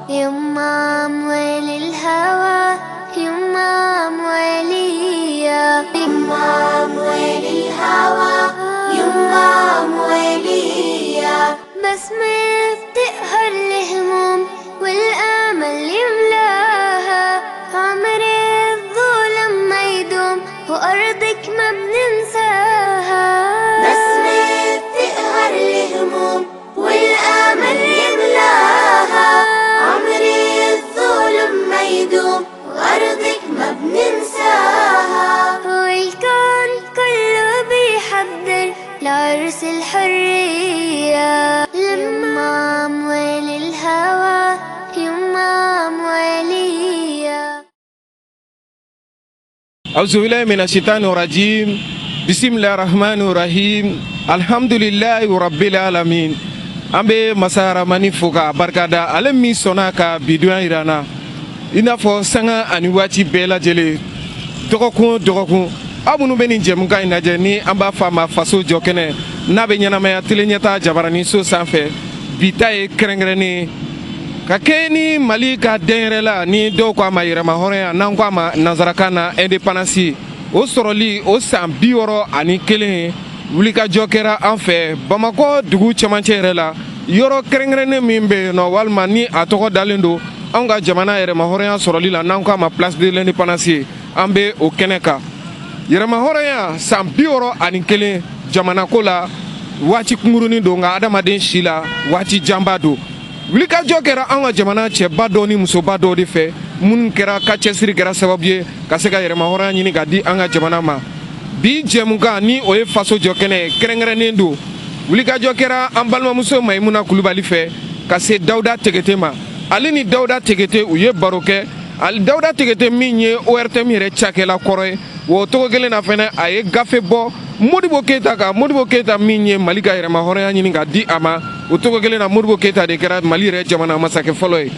يما أموال الهوى يما أمواليا يما أموال الهوى يما أمواليا بسمة بتقهر الهموم والأمل يملاها عمر الظلم ما يدوم وأرضك ما بننساها بسمة بتقهر الهموم والأمل يملاها عمر الظلم ما يدوم وأرضك ما بننساها والكون كله بيحضر لعرس الحرية لما أموال الهوى يما أموالية. أعوذ بالله من الشيطان الرجيم، بسم الله الرحمن الرحيم، الحمد لله رب العالمين. An bɛ masa Ramani fo k'a barikada, ale min sɔnna ka bidonya yira an na. I n'a fɔ sanga ani waati bɛɛ lajɛlen, dɔgɔkun o dɔgɔkun, aw minnu bɛ nin jɛmukan in lajɛ, ni an b'a fɔ a ma Faso Jɔ Kɛnɛ, n'a bɛ ɲɛnamaya tele ɲɛta jabaranin so sanfɛ, bi ta ye kɛrɛnkɛrɛnnen ka kɛ ni Mali ka dɛnyɛrɛla, ni dɔw ko a ma yɛrɛma hɔrɔnya, n'an ko a ma nanzarakan na indépendance, o sɔrɔli o san 61 wulikajɔ kɛra an fɛ Bamakɔ dugu cɛmancɛ yɛrɛ la, yɔrɔ kɛrɛnkɛrɛnnen min bɛ yen nɔ, walima ni a tɔgɔ dalen don anw ka jamana yɛrɛma hɔrɔnya sɔrɔli la, n'an ko a ma Place de l'Indépendance ye. An bɛ o kɛnɛ kan. Yɛrɛma hɔrɔnya san 61 jamanako la, waati kunkurunin don, nka adamaden si la waati janba don. Wulikajɔ kɛra an ka jamana cɛba dɔw ni musoba dɔw de fɛ, minnu kɛra ka cɛsiri kɛra sababu ye ka se ka yɛrɛma hɔrɔnya ɲini ka di an ka jamana ma. Bi jɛmukan, ni o ye Faso Jɔ Kɛnɛ kɛrɛnkɛrɛnnen don, wulikajɔ kɛra an balimamuso Mayimuna Kulubali fɛ ka se Dawuda Tegete ma. Ale ni Dawuda Tegete, u ye baro kɛ. Dawuda Tegete min ye ORTM yɛrɛ cakɛla kɔrɔ ye, wa o togo kelen na fɛnɛ, a ye gafe bɔ Modibo Keyita kan. Modibo Keyita min ye Mali ka yɛrɛma hɔrɔnya ɲini ka di a ma, o togo kelen na, Modibo Keyita de kɛra Mali yɛrɛ jamana masakɛ fɔlɔ ye.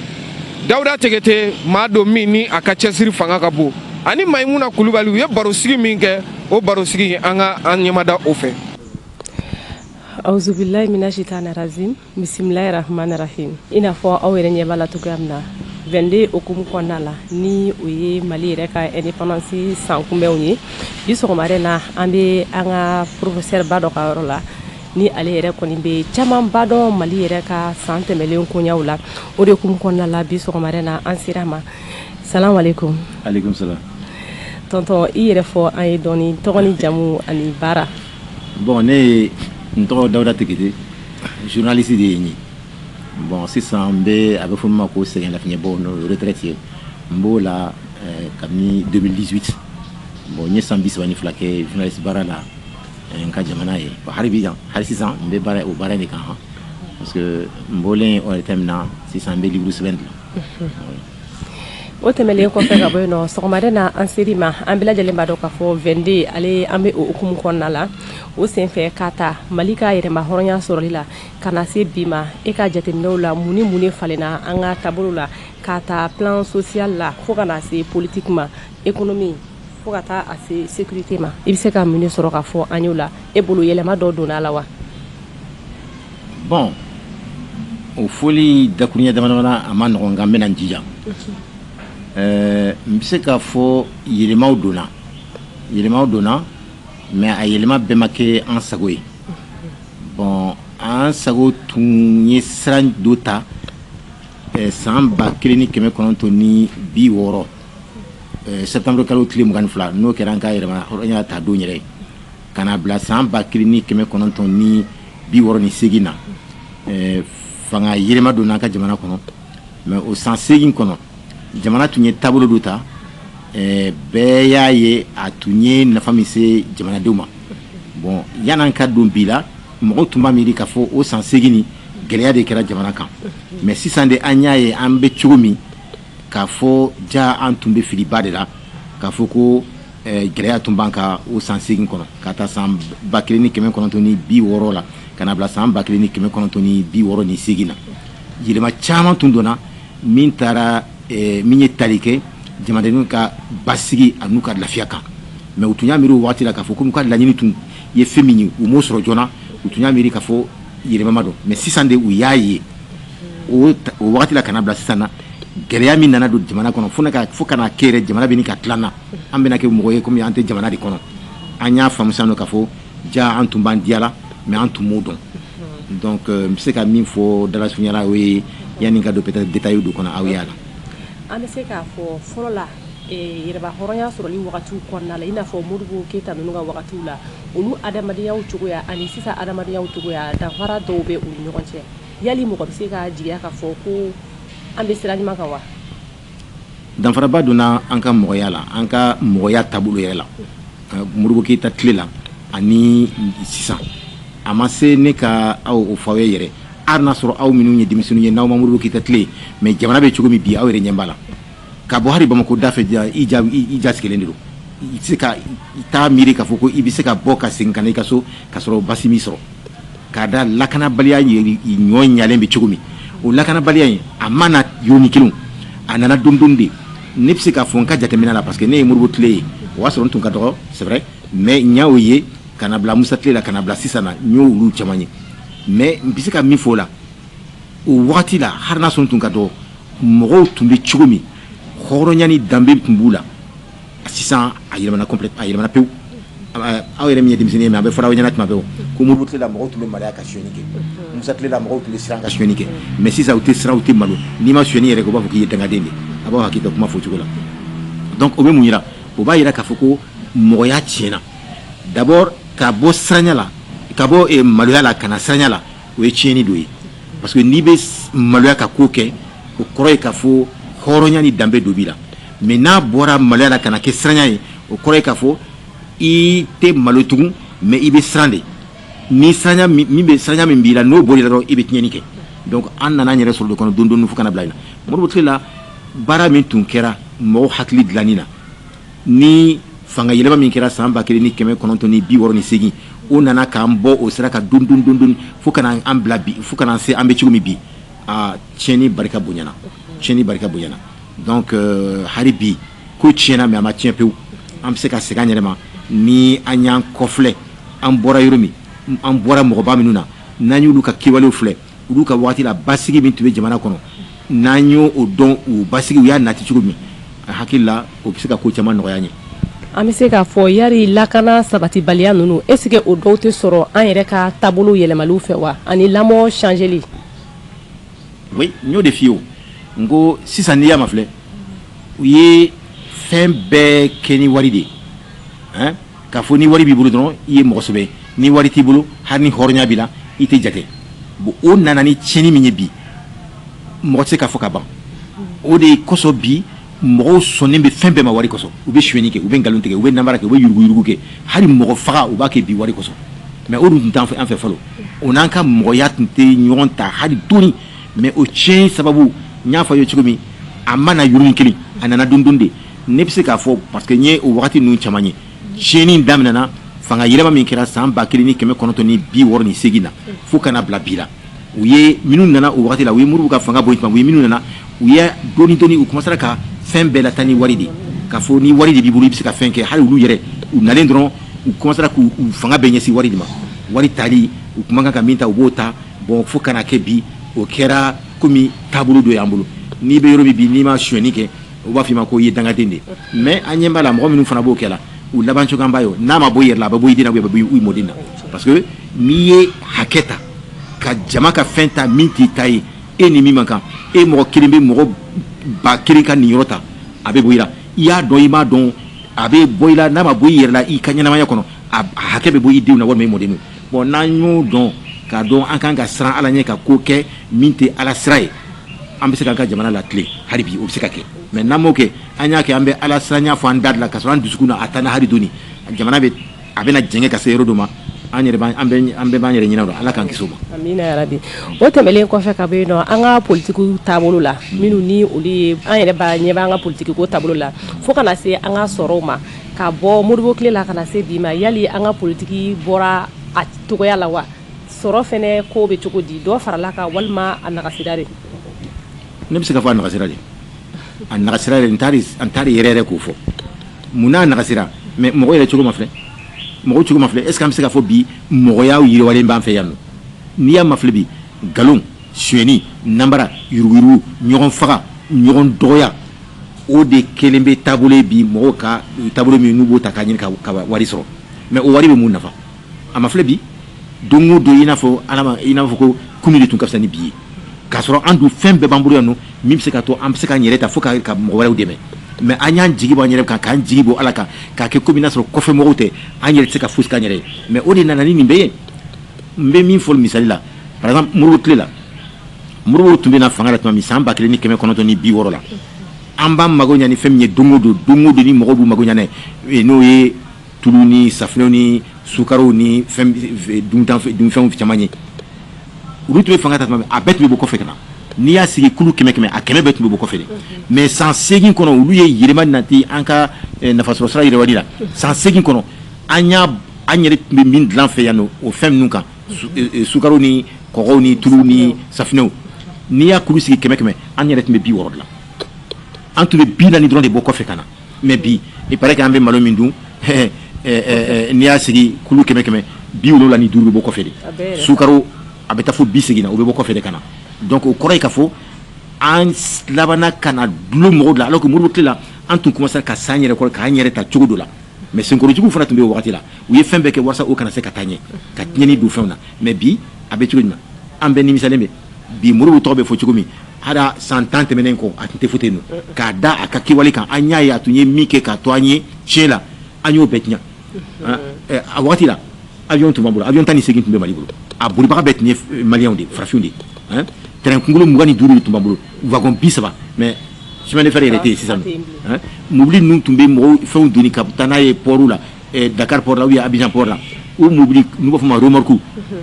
Dawuda Tegete, maa don min ni a ka cɛsiri fanga ka bon, ani Mayimuna Kulubali, u ye barosigi min kɛ, o barosigi, an ka an ɲɛmada o fɛ. Auzubillahi mina shaitani rajim, bisimilahi rahmani rahim. I n'a fɔ aw yɛrɛ ɲɛ b'a la cogoya min na, 22 hukumu kɔnɔna la, ni o ye Mali yɛrɛ ka indépendance san kunbɛnw ye, bi sɔgɔmada na, an bɛ an ka professeur ba dɔ ka yɔrɔ la, ni ale yɛrɛ kɔni bɛ camanba dɔn Mali yɛrɛ ka san tɛmɛlen koɲaw la. O de hukumu kɔnɔna la, bi sɔgɔmada na, an sera ma. Salamu aleykum. Aleykum salam. Tonton, i yɛrɛ fɔ an ye dɔɔni, tɔgɔ ni jamu ani baara. Bon, ne ye n tɔgɔ Dawuda Tegete, journaliste de ye n ye. Bon, sisan n bɛ, a bɛ fɔ min ma ko sɛgɛn lafiɲɛbɔ, n'o ye retraite ye, n b'o la kabini 2018. Bon, n ye san 32 kɛ journaliste baara la n ka jamana ye. Bon, hali bi, hali sisan, n bɛ baara o baara in de kan, parce que n bɔlen ORTM na, sisan n bɛ livre sɛbɛn de la. O tɛmɛnen kɔfɛ ka bɔ yen nɔ, sɔgɔmada na, an seri ma, an bɛɛ lajɛlen b'a dɔn k'a fɔ 22 ale, an bɛ o hukumu kɔnɔna la. O senfɛ, k'a ta Mali ka yɛrɛma hɔrɔnya sɔrɔli la ka na se bi ma, e ka jateminɛw la, mun ni mun de falenna an ka taabolo la, k'a ta plan social la fo ka na se politique ma, économie, fo ka taa a se sécurité ma? I bɛ se ka mun de sɔrɔ ka fɔ an y'o la? E bolo, yɛlɛma dɔ donna a la wa? Bon, o fɔli dakuruɲɛ dama dama, a ma nɔgɔn, nka n bɛna n jija. N bɛ se k'a fɔ yɛlɛmaw donna, yɛlɛmaw donna, mais a yɛlɛma bɛɛ ma kɛ an sago ye. Bon, an sago tun ye sira dɔ ta san 1960 septembre kalo tile 22, n'o kɛra an ka yɛlɛma hɔrɔnya ta don yɛrɛ ye, ka na bila san 1968 na, fanga yɛlɛma donna an ka jamana kɔnɔ. Mais o san 8 kɔnɔ, jamana tun ye taabolo dɔ ta, bɛɛ y'a ye a tun ye nafa min se jamanadenw ma. Bon, yan'an ka don bi la, mɔgɔw tun b'a miiri k'a fɔ o san 8 ni gɛlɛya de kɛra jamana kan. Mais sisan de, an y'a ye an bɛ cogo min, k'a fɔ ja an tun bɛ filiba de la k'a fɔ ko gɛlɛya tun b'an ka o san 8 kɔnɔ, ka taa san 1960 la ka na bila san 1968 na. Yɛlɛma caman tun donna min taara min ye tali kɛ jamanadenw ka basigi ani ka lafiya kan. Mais u tun y'a miiri o waati la k'a fɔ komi ka laɲini tun ye fɛn min ye, u m'o sɔrɔ joona, u tun y'a miiri k'a fɔ yɛlɛma ma don. Mais sisan de, u y'a ye O wagati la ka na bila sisan na, gɛlɛya min nana don jamana kɔnɔ fo ka na kɛ yɛrɛ jamana bɛ ɲini ka tila an na, an bɛna kɛ mɔgɔ ye komi an tɛ jamana de kɔnɔ. An y'a faamu sisan k'a fɔ ja an tun b'an diya la, mais an tun m'o dɔn. Donc n bɛ se ka min fɔ dalasurunya la, o ye yanni ka don peut-être détail dɔ kɔnɔ aw y'a la. An bɛ se k'a fɔ fɔlɔ la, yɛrɛba hɔrɔnya sɔrɔli wagatiw kɔnɔna la, i n'a fɔ Modibo Keyita ninnu ka wagatiw la, olu adamadenya cogoya ani sisan adamadenya cogoya, danfara dɔw bɛ u ni ɲɔgɔn cɛ. Yali mɔgɔ bɛ se ka jigiya k'a fɔ ko an bɛ sira ɲuman kan wa? Danfaraba donna an ka mɔgɔya la, an ka mɔgɔya taabolo yɛrɛ la, Modibo Keyita tile la ani sisan. A ma se ne ka aw o fɔ aw ye yɛrɛ, hali n'a sɔrɔ aw minnu ye denmisɛnninw ye, n'aw ma Modibo Keyita tile, mais jamana bɛ cogo min bi, aw yɛrɛ ɲɛ b'a la. Ka bɔ hali Bamakɔ da fɛ, i ja sigilen de don. I tɛ se ka i t'a miiri k'a fɔ ko i bɛ se ka bɔ ka segin ka na i ka so ka sɔrɔ basi m'i sɔrɔ, k'a da lakanabaliya ɲɔ ɲalen bɛ cogo min. O lakanabaliya in, a ma na yɔrɔnin kelen, a nana don don de. Ne bɛ se k'a fɔ n ka jateminɛ la, parce que ne ye Modibo tile ye, o y'a sɔrɔ n tun ka dɔgɔ, c'est vrai, mais n y'o ye ka na bila Musa tile la, ka na bila sisan na, n y'olu caman ye. Mais n bɛ se ka min fɔ o la, o wagati la, hali n'a sɔrɔ n tun ka dɔgɔ, mɔgɔw tun bɛ cogo min, hɔrɔnya ni danbe tun b'u la. Sisan a yɛlɛmana complète, a yɛlɛmana pewu. Aw yɛrɛ min ye denmisɛnnin ye, mais a bɛ fɔra aw ɲɛna tuma bɛɛ ko Modibo tile la, mɔgɔw tun bɛ maloya ka sonyɛni kɛ. Musa tile la, mɔgɔw tun bɛ siran ka sonyɛni kɛ. Mais sisan u tɛ siran, u tɛ malo. N'i ma sonyɛni yɛrɛ kɛ, u b'a fɔ k'i ye dangaden de ye. A b'aw hakili to kuma fɔ cogo la. Donc o bɛ mun yira? O b'a yira k'a fɔ ko mɔgɔya tiɲɛna d'abord. Ka bɔ siranya la, ka bɔ maloya la ka na siranya la, o ye tiɲɛni dɔ ye, parce que n'i bɛ maloya ka ko kɛ, o kɔrɔ ye k'a fɔ hɔrɔnya ni danbe dɔ b'i la. Mais n'a bɔra maloya la ka na kɛ siranya ye, o kɔrɔ ye k'a fɔ i tɛ malo tugun, mais i bɛ siran de. Ni siranya min bɛ, siranya min b'i la, n'o bɔr'i la dɔrɔn, i bɛ tiɲɛni kɛ. Donc an nana an yɛrɛ sɔrɔ de kɔnɔ don dɔɔni fo kana bila yen. Modibo tile la, baara min tun kɛra mɔgɔw hakili dilanni na, ni fanga yɛlɛma min kɛra san 1968, o nana k'an bɔ o sira ka don don don don fo ka an bila bi, fo ka se an bɛ cogo min bi. Aa, tiɲɛni barika bonyana, tiɲɛni barika bonyana. Donc hali bi ko tiɲɛna, mais a ma tiɲɛ pewu. An bɛ se ka segin an yɛrɛ ma ni an y'an kɔfilɛ, an bɔra yɔrɔ min, an bɔra mɔgɔba minnu na, n'an y'olu ka kɛwalew filɛ, olu ka waati la basigi min tun bɛ jamana kɔnɔ, n'an y'o dɔn, u basigi, u y'a nati cogo min, a hakili la, o bɛ se ka ko caman nɔgɔya ye. An bɛ se k'a fɔ yari lakana sabatibaliya ninnu, est ce que o dɔw tɛ sɔrɔ an yɛrɛ ka taabolo yɛlɛmaliw fɛ wa, ani lamɔ changeli? Oui, n y'o de f'i ye. O n ko sisan, n'i y'a ma filɛ, u ye fɛn bɛɛ kɛ ni wari de ye, hein. K'a fɔ ni wari b'i bolo dɔrɔn, i ye mɔgɔ sɛbɛ. Ni wari t'i bolo, hali ni hɔrɔnya b'i la, i tɛ jate. Bon, o nana ni tiɲɛni min ye bi, mɔgɔ tɛ se k'a fɔ ka ban. O de kosɔn bi mɔgɔw sɔnnen bɛ fɛn bɛɛ ma wari kosɔn. U bɛ sonyɛni kɛ, u bɛ nkalon tigɛ, u bɛ namara kɛ, u bɛ yuruguyurugu kɛ, hali mɔgɔ faga u b'a kɛ bi wari kosɔn. Mais o dun tun t'an fɛ, an fɛ fɔlɔ, o n'an ka mɔgɔya tun tɛ ɲɔgɔn ta hali dɔɔni. Mais o tiɲɛ sababu, n y'a fɔ aw ye cogo min, a ma na yɔrɔnin kelen, a nana don don de. Ne bɛ se k'a fɔ, parce que n ye o wagati ninnu caman ye, tiɲɛni daminɛna fanga yɛlɛma min kɛra san 1968 na fo ka na bila bi la. U ye minnu nana o wagati la, u ye Modibo ka fanga bɔ yen tuma, u ye minnu nana, u ye dɔɔni dɔɔni, u commencera ka fɛn bɛɛ lataa ni wari de, k'a fɔ ni wari de b'i bolo, i bɛ se ka fɛn kɛ. Hali olu yɛrɛ, u nalen dɔrɔn, u commencera k'u fanga bɛɛ ɲɛsin wari de ma. Wari tali, u tun man kan ka min ta, u b'o ta. Bon, fo ka na kɛ bi, o kɛra komi taabolo dɔ y'an bolo. N'i bɛ yɔrɔ min bi, n'i ma sonyɛni kɛ, u b'a fɔ i ma ko i ye dangaden de ye. Mais an ɲɛ b'a la, mɔgɔ minnu fana b'o kɛ la, u laban cogo an b'a ye, n'a ma bɔ i yɛrɛ la, a bɛ bɔ i den na, a bɛ bɔ i mɔden na. Parce que n'i ye hakɛ ta ka jama ka fɛn ta min t'i ta ye, e ni min man kan, e mɔgɔ kelen bɛ mɔgɔ 1000 ka nin yɔrɔ ta, a bɛ bɔ i la. I y'a dɔn, i m'a dɔn, a bɛ bɔ i la. N'a ma bɔ i yɛrɛ la, i ka ɲɛnamaya kɔnɔ, a hakɛ bɛ bɔ i denw na walima i mɔdenw. Bon, n'an y'o dɔn, k'a dɔn an kan ka siran Ala ɲɛ, ka ko kɛ min tɛ Ala sira ye, an bɛ se k'an ka jamana latilen hali bi, o bɛ se ka kɛ. Mais n'an m'o kɛ, an y'a kɛ an bɛ Ala siranya fɔ an da de la, ka sɔrɔ an dusukun na a taa na hali dɔɔni, jamana bɛ a bɛna jɛngɛ ka se yɔrɔ dɔ ma, an yɛrɛ an bɛɛ b'an yɛrɛ ɲinɛ o la. Ala k'an kisi o ma. Amina yarabi. O tɛmɛnen kɔfɛ ka bɔ yen nɔ, an ka politiki taabolo la, minnu ni olu ye, an yɛrɛ b'a ɲɛ b'an ka politiki ko taabolo la, fo kana se an ka sɔrɔw ma, ka bɔ Modibo tile la ka na se bi ma, yali an ka politiki bɔra a cogoya la wa? Sɔrɔ fɛnɛ ko bɛ cogo di? Dɔ farala kan walima a nagasira de? Ne bɛ se ka fɔ a nagasira de, a nagasira de. N t'a yɛrɛ yɛrɛ k'o fɔ. Mun n'a nagasira? Mais mɔgɔ yɛrɛ cogo ma filɛ, mɔgɔ cogo ma filɛ. Est ce que an bɛ se ka fɔ bi mɔgɔya yiriwalen b'an fɛ yan nɔ? N'i y'a mafilɛ bi, nkalon, Sonyɛni, nanbara, yuruguyurugu, ɲɔgɔn faga, ɲɔgɔn dɔgɔya, o de kɛlen bɛ taabolo ye bi, mɔgɔw ka taabolo min n'u b'o ta k'a ɲini ka wari sɔrɔ. Mais o wari bɛ mun nafa? A ma filɛ bi, don o don, i n'a fɔ ala, i n'a fɔ ko kunun de tun ka fisa ni bi ye, k'a sɔrɔ an dun fɛn bɛɛ b'an bolo yan nɔ min bɛ se ka to an bɛ se k'an yɛrɛ ta fo ka mɔgɔ wɛrɛw dɛmɛ. Mais an y'an jigi bɔ an yɛrɛ kan, k'an jigi bɔ Ala kan, k'a kɛ komi n'a sɔrɔ kɔfɛ mɔgɔw tɛ, an yɛrɛ tɛ se ka fosi k'an yɛrɛ ye. Mais o de nana ni nin bɛɛ ye. N bɛ min fɔ misali la, par exemple, Modibo tile la, Modibo tun bɛ na fanga la tuma min, san 1960 la, an b'an mago ɲa ni fɛn min ye don o don, don o don ni mɔgɔw b'u mago ɲa n'a ye, n'o ye tulu ni safunɛw ni sukaro ni fɛn dunfɛnw caman ye, olu tun bɛ fanga ta tuma min, a bɛɛ tun bɛ bɔ kɔfɛ ka na. N'i y'a sigi kulu 100 100, a 100 bɛɛ tun bɛ bɔ kɔfɛ de. Mais san 8 kɔnɔ, olu ye yɛlɛma nati an ka nafasɔrɔ sira yiriwali la. San 8 kɔnɔ, an y'a an yɛrɛ tun bɛ min dilan fɛ yan nɔ, o fɛn ninnu kan, sukaro ni kɔgɔw ni tulu ni safunɛw, n'i y'a kulu sigi 100 100, an yɛrɛ tun bɛ 60 dilan, an tun bɛ 40 dɔrɔn de bɔ kɔfɛ ka na. Mais bi, il paraît que an bɛ malo min dun, n'i y'a sigi kulu 100 100, 75 bɛ bɔ kɔfɛ de. Sukaro, a bɛ taa fo 80 na, o bɛ bɔ kɔfɛ de ka na. Donc o kɔrɔ ye k'a fɔ an labanna ka na dulon mɔgɔw la, alors que Modibo tile la, an tun commencé ka s'an yɛrɛ kɔrɔ, k'an yɛrɛ ta cogo dɔ la. Mais senkɔrɔjuguw fana tun bɛ o wagati la, u ye fɛn bɛɛ kɛ walasa o kana se ka taa ɲɛ, ka tiɲɛni don fɛnw na. Mais bi, a bɛ cogo jumɛn? An bɛɛ nimisalen bɛ bi. Modibo tɔgɔ bɛ fɔ cogo min, hali san 10 tɛmɛnen kɔ, a tun tɛ fɔ ten nɔ, k'a da a ka kɛwale kan. An y'a ye a tun ye min kɛ k'a to an ye tiɲɛ la, an y'o bɛɛ tiɲɛ. A wagati la, avion tun b'an bolo, avion 18 tun bɛ Mali bolo, a bolibaga bɛɛ tun ye maliyɛnw de, farafinw de. Train kunkolo 25 de tun b'an bolo, wagon 30. Mais chemin de fer yɛrɛ tɛ yen sisan. Mobili ninnu tun bɛ mɔgɔw fɛnw doni ka taa n'a ye port la, Dakar port la ou bien Abidjan port la. O mobili n'u b'a fɔ o ma remorque,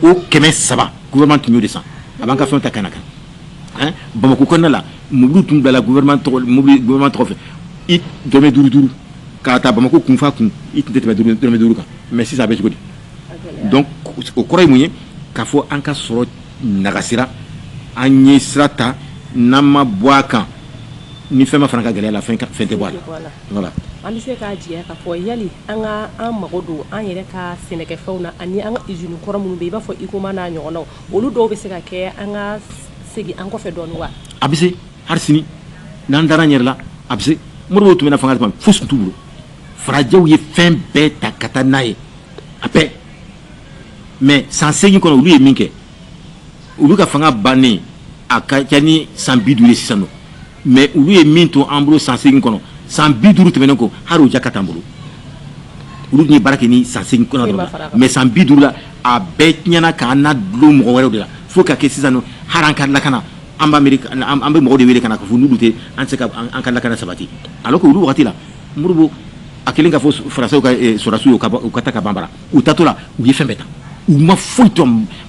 o 300, gouvernement tun y'o de san, a b'an ka fɛnw ta ka na kan. Bamakɔ kɔnɔna la, mobili tun bilala gouvernement tɔgɔ, mobili gouvernement tɔgɔ fɛ, i dɔrɔmɛ duuru duuru k'a ta Bamakɔ kun fa kun, i tun tɛ tɛmɛ dɔrɔmɛ 5 kan. Mais sisan, a bɛ cogo di? Donc o kɔrɔ ye mun ye? K'a fɔ an ka sɔrɔ nagasira, an ye sira ta, n'an ma bɔ a kan ni fɛn ma fana ka gɛlɛya la, fɛn tɛ bɔ a la. Voilà. An bɛ se k'a jigiya k'a fɔ yali an ka an mago don an yɛrɛ ka sɛnɛkɛfɛnw na, ani an ka usine kɔrɔ minnu bɛ yen, i b'a fɔ Huicoma n'a ɲɔgɔnnaw, olu dɔw bɛ se ka kɛ an ka segin an kɔfɛ dɔɔnin wa? A bɛ se. Hali sini, n'an dara an yɛrɛ la, a bɛ se. Modibo tun bɛ na fanga la, fosi tun t'u bolo. Farajɛw ye fɛn bɛɛ ta ka taa n'a ye, a bɛɛ. Mais san 8 kɔnɔ, olu ye min kɛ, olu ka fanga bannen, a ka ca ni san 50 ye sisan nɔ. Mais olu ye min to an bolo san 8 kɔnɔ, san 50 tɛmɛnen kɔ, hali o ja ka t'an bolo. Olu tun ye baara kɛ ni san 8 kɔnɔ dɔrɔn, mais san 50 la, a bɛɛ tiɲɛna k'an na dulon mɔgɔ wɛrɛw de la, fo ka kɛ sisan nɔ, hali an ka lakana, an b'a miiri, an bɛ mɔgɔw de wele ka na k'a fɔ n'olu tɛ, an tɛ se ka an ka lakana sabati. Alors que olu wagati la, Modibo a kelen ka fɔ Faransiw ka sɔrɔdasiw ye u ka taa ka ban bara, u taatɔ la, u ye fɛn bɛɛ ta, u ma foyi to,